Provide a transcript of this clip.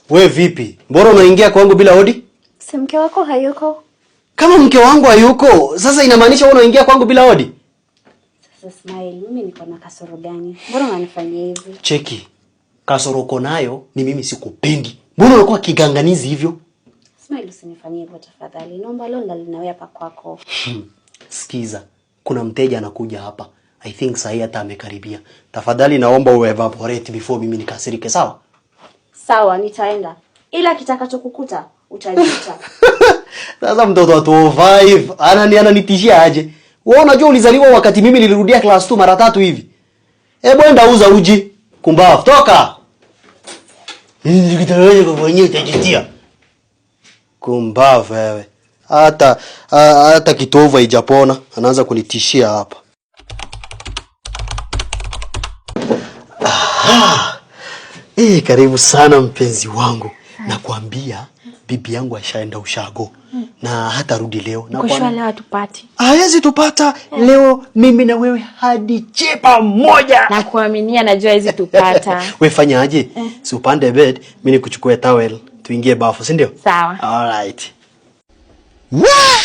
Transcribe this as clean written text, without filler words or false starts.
We vipi? Mbona unaingia kwangu bila hodi? Si mke wako hayuko? Kama mke wangu hayuko, sasa inamaanisha wewe unaingia kwangu bila hodi? Sasa Smile, mimi niko na kasoro gani? Mbona unanifanyia hivi? Cheki. Kasoro uko nayo ni mimi sikupendi. Mbona unakuwa kiganganizi hivyo? Smile, usinifanyie hivyo tafadhali. Naomba leo nilale na wewe hapa kwako. Sikiza, kuna mteja anakuja hapa. I think sahi hata amekaribia. Tafadhali naomba uevaporate before mimi nikasirike, sawa? Sawa, nitaenda. Ila kitakachokukuta utajuta. Sasa mtoto wa 205 ananitishia aje? Wewe unajua ulizaliwa wakati mimi nilirudia class 2 mara tatu hivi. Hebu enda uza uji. Kumbavu, toka. Nikitaka kufanyia utajutia. Kumbavu wewe. Hata kitovu haijapona, anaanza kunitishia hapa. Aha. Karibu sana mpenzi wangu. Nakwambia bibi yangu ashaenda ushago na hatarudi leo. Kwa shua leo hatupati. Hawezi tupata leo mimi na wewe hadi chepa moja. Na kuaminia najua hawezi tupata. We fanya aje? Si upande bed, mimi nikuchukue towel, tuingie bafu, si ndio? Sawa. All right. Wah!